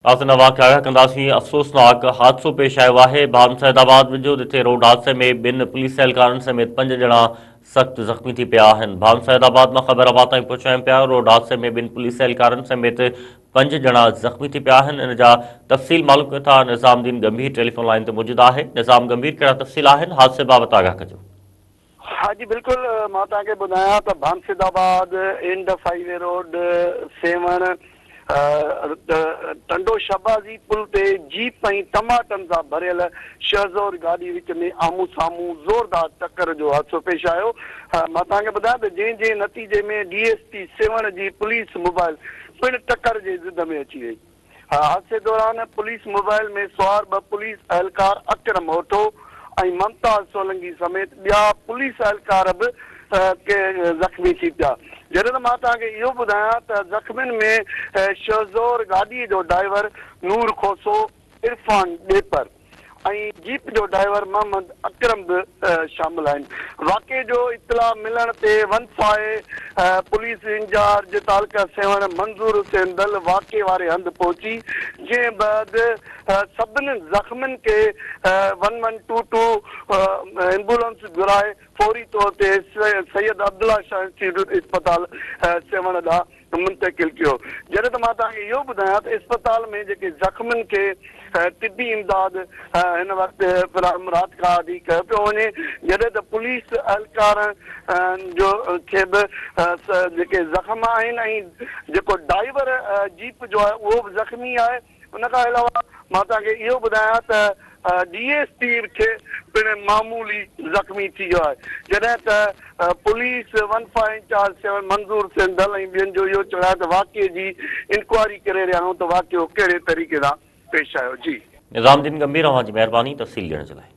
ناظرين اوهان کي آگاهه ڪنداسين افسوسناڪ حادثو پيش آيو آهي ڀان سيد آباد ويجهو جتي روڊ حادثي ۾ ٻن پوليس اهلڪارن سميت پنج ڄڻا سخت زخمي ٿي پيا آهن ڀان سيد آباد مان خبر اوهان تائين پهچايون پيا روڊ حادثي ۾ ٻن پوليس اهلڪارن سميت پنج ڄڻا زخمي ٿي پيا آهن ان جا تفصيل معلوم ڪيون ٿا نظام الدين ڳنڀير ٽيليفون لائين تي موجود آهي نظام ڳنڀير ڪهڙا تفصيل آهن حادثي بابت آگاهه ڪجو. ها جي بلڪل مان توهان کي ٻڌايان ته ڀانسيد آباد Indus highway road Sehwan Tando Shahbazi پل تي جيپ ۽ ٽماٽن سان ڀريل شهزور گاڏي وچ ۾ آمهون سامهون زوردار ٽڪر جو حادثو پيش آيو مان توهان کي ٻڌايان ته جنهن جي نتيجي ۾ ڊي ايس پي سيوهڻ جي پوليس موبائل پڻ ٽڪر جي زد ۾ اچي وئي. حادثي دوران پوليس موبائل ۾ سوار ٻه پوليس اهلڪار اڪرم هوٺو ۽ ممتاز سولنگي سميت ٻيا پوليس اهلڪار به زخمي ٿي پيا. جڏهن ته مان توهان کي اهو ٻڌايان ته زخمين ۾ شهزور گاڏي جو ڊرائيور نور کوسو، عرفان ڏيپر ۽ جيپ جو ڊرائيور محمد اڪرم به شامل آهن. واقعي جو اطلاع ملڻ تي ون فائي پوليس انچارج تعلقه سيوهڻ منظور حسين دل واقعي واري هنڌ پهچي جنهن بعد سڀني زخمين کي one one two two ambulance گهرائي فوري طور تي سيد عبدالله شاهه انسٽيٽيوٽ اسپتال سيوهڻ ڏانهن منتقل ڪيو. جڏهن ته مان توهان کي اهو ٻڌايان ته اسپتال ۾ جيڪي زخمين کي طبي امداد هن وقت فراهم رات کان وٺي ڪيو پيو وڃي جڏهن ته پوليس اهلڪارن جو کي به جيڪي زخم آهن ۽ جيڪو ڊائيور جيپ جو آهي اهو به زخمي آهي. ان کان علاوه مان توهان کي اهو ٻڌايان ته ڊي ايس پي کي پڻ معمولي زخمي ٿي ويو آهي جڏهن ته پوليس ون فائيو انچارج سيون منظور سينڌل ۽ ٻين جو اهو چوڻ آهي ته واقعي جي انڪوائري ڪري رهيا آهيون ته واقعو ڪهڙي طريقي سان پيش آيو جي. نظام الدين ڳنڀير اوهان جي مهرباني تفصيل ڏيڻ جي لاء.